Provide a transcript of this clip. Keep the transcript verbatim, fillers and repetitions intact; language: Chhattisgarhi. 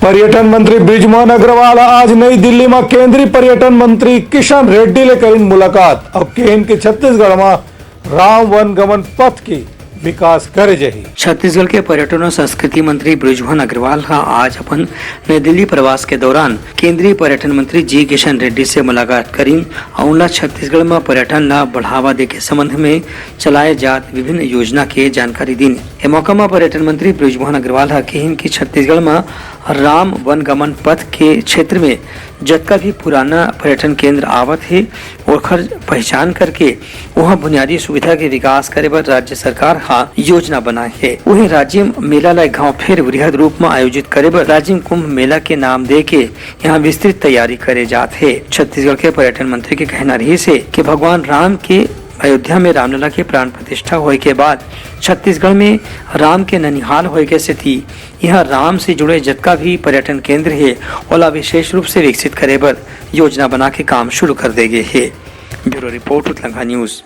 पर्यटन मंत्री बृजमोहन अग्रवाल आज नई दिल्ली म केंद्रीय पर्यटन मंत्री किशन रेड्डी ले करिन मुलाकात। अब केहिन के छत्तीसगढ़ म राम वन गमन पथ के विकास करे जाही। छत्तीसगढ़ के पर्यटन और संस्कृति मंत्री बृजमोहन अग्रवाल ह आज अपन नई दिल्ली प्रवास के दौरान केंद्रीय पर्यटन मंत्री जी किशन रेड्डी से मुलाकात करिन और उनला छत्तीसगढ़ म पर्यटन ला बढ़ावा दे के संबंध में चलाए जात विभिन्न योजना के जानकारी दीन। ए मौका म पर्यटन मंत्री बृजमोहन अग्रवाल ह कहिन कि छत्तीसगढ़ म राम वन गमन पथ के क्षेत्र में जतका भी पुराना पर्यटन केंद्र आवत हे, ओखर पहचान करके उहाँ बुनियादी सुविधा के विकास करे बर राज्य सरकार ह योजना बनाए हे। उहें, राजिम मेला ला एक घाव फेर वृहद रूप म आयोजित करे बर राजिम कुंभ मेला के नाम दे के यहाँ विस्तृत तैयारी करे जात हे। छत्तीसगढ़ के पर्यटन मंत्री के कहना रहिस हे कि भगवान राम के अयोध्या में रामलला के प्राण प्रतिष्ठा होए के बाद छत्तीसगढ़ में राम के ननिहाल होए के सेती यहाँ राम से जुड़े जतका भी पर्यटन केंद्र हे, ओला विशेष रूप से विकसित करे बर योजना बना के काम शुरू कर दे गे हे। Bureau report, Utlangha news.